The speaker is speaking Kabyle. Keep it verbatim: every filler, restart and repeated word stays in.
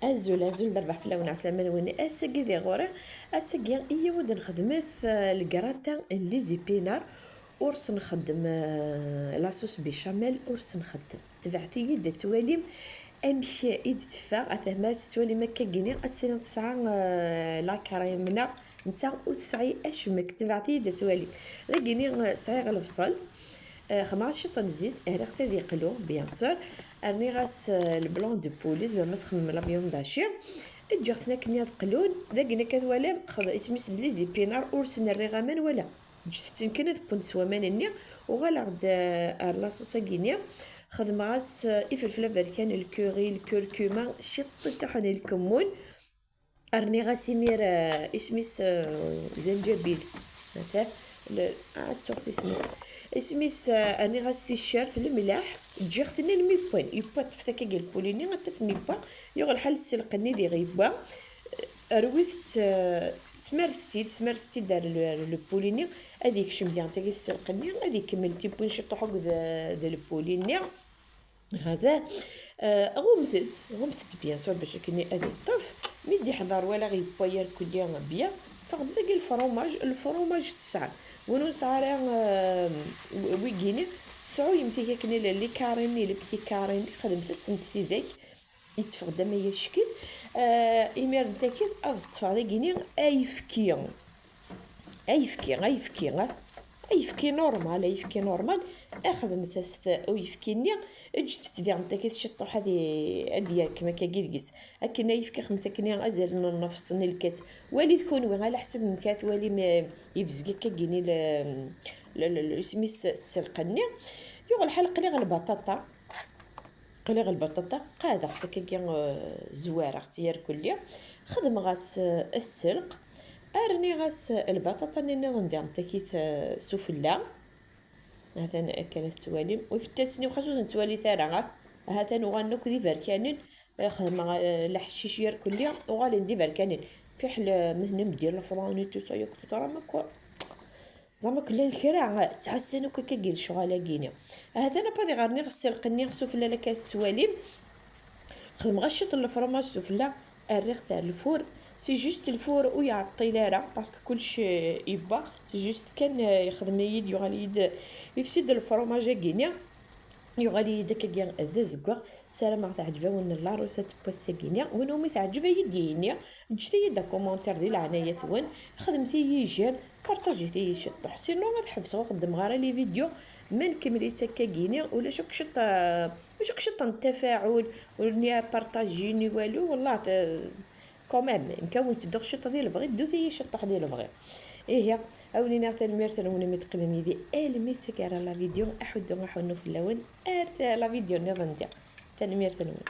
Azul, azul d rrbeḥ fell-awen, ɛeslama-nwen. Ass-agi di ɣur-i, ass-agi i yiwen d-nxedmet, eh, le gratin n les épinards. Ur s-nxeddem, eh, la sauce béchamel, ur s-nxeddem. Tebɛet-iyi-d ad twalim amek i d-teffeɣ. Ata ma tettwalim akka gini, ad s-tiniḍ tesɛa, eh, la crème, neɣ netta ur tesɛi acemmek. Tebɛet-iyi-d ad twalim. Dagini, eh, sɛiɣ lebṣel. Eh, xedmeɣ-as ciṭ n zzit, rriɣ-t ad yeqlu, bien sûr. Rniɣ-as, eh, le blanc de poulet, zwer ma txemmem la viande hachée. Ǧǧiɣ-ten akken ad qlun, d akken akka twalam, xed-, isem-is d les épinards, ur sen-rriɣ aman wala. Ǧǧet-ten kan ad wwen s waman-nni, uɣaleɣ-d, eh, ar la sauce-agi-nni. Xedmeɣ-as, eh, ifelfel aberkan, le curry, le curcuma, ciṭṭaḥ n lkemmun. Rniɣ-as imir, eh, isem-is, eh, zanjabil. Ata, le-, ah, ttuɣ isem-is. Isem-is, eh, rniɣ-as ticcert, lemleḥ, ǧǧiɣ-ten almi wwan. Yewwa, ṭṭfet akkagi lpuli-nni, ad tafem yewwa. Yuɣ lḥal sselq-nni diɣ yewwa. Eh, rwit-tt, eh, smerdet-tt-id, smerdet-tt-id ar le, ar lpuli-nni. Ad yekcem diɣ tagi sselq-nni, ad ikemmel tiwwin ciṭuḥ akked, eh, d lpuli-nni. Hada, eh, ɣummet-t, ɣummet-t bien sûr bac akken ad yeṭṭef. Mi d-iḥḍer walaɣ yewwa yerkulli bien, teffeɣ-d dagi lefrumaj, lefrumaj tesɛa. Win ur nesɛi ara, eh, w-, wigini, tesɛu yemtik akken les carrés-nni, les petits carrés-nni, xedmet-asent tidak, yetteffeɣ-d ama yacek-it. Eh, imir n takit ad ṭṭfeɣ dagini ayefki. Ayefki, ayefki, a-, ayefki normal, ayefki normal, xedmet-as-t uyefki-nni, ǧǧet-t diɣen takit ciṭṭuḥ ad i-, ad d-yerkem akkagi deg-s. Akken ayefki xedmet akken azal n nnefṣ n lkas. Walit kunwi, ala ḥseb mka twalim, eh, yebzeg akkagi-ni le, le, le, le, isem-is sselq-nni. Yuɣ lḥal qliɣ lbaṭaṭa. Qliɣ lbaṭaṭa, qeɛdeɣ-tt akkagi, eh, zwareɣ-tt yerkulli. Xedmeɣ-as, eh, sselq. Rniɣ-as, eh, lbaṭaṭa-nni nniḍen diɣen takit, eh, sufella. Hatan akka la tettwalim. Ufettasen-iw xas ur ten-ttwalit ara, ah. Hatan uɣalen akk d iberkanen. Eh, xedmeɣ, eh, leḥcic yerkulli, uɣalen d iberkanen. Fiḥel, eh, mehna mdir lefḍan i tusa yakk teẓram akk. Zama llan kra, ttɛassan akk akkagi lecɣal-agi-ni. Ahat ana pas diɣ rniɣ sselq-nni sufella akka tettwalim. Xedmeɣ-as ciṭ n lefromaj sufella, rriɣ-t ar lfur. C'est juste lfur ur iɛeṭṭil ara, parce que kullec, eh, yewwa. C'est juste kan, eh, yexdem-iyi-d, yuɣal-iyi-d, yefsi-d lefromaj-agi-ni. Yuɣal-iyi-d akkagi d azeggaɣ. Ssarameɣ teɛǧeb-awen la recette n wass-agi-ni. Win umi teɛǧeb, ad iyi-d-yini. Ǧǧet-iyi-d akumantir di leɛnaya-twen. Xedmet-iyi j'aime, partajit-iyi ciṭṭuḥ. Sinon ad ḥebseɣ ur xeddmeɣ ara les vidéos. Ma nkemmel-itt akkagi-ni, ulac akk ciṭ, ulac akk ciṭ n tafaɛul, ur ni partaji ni walu. Wallah, t-, quand même, nekk ad wen-tedduɣ ciṭ di lebɣi, ddut-iyi ciṭṭuḥ di lebɣi. Ihi, a wen-iniɣ tanemmirt-nwen imi d-teqqimem yid-i almi d taggara la vidéo, aḥuddu aḥunnu fell-awen, ar ta-, la vidéo nniḍen diɣ. Tanemmirt-nwen.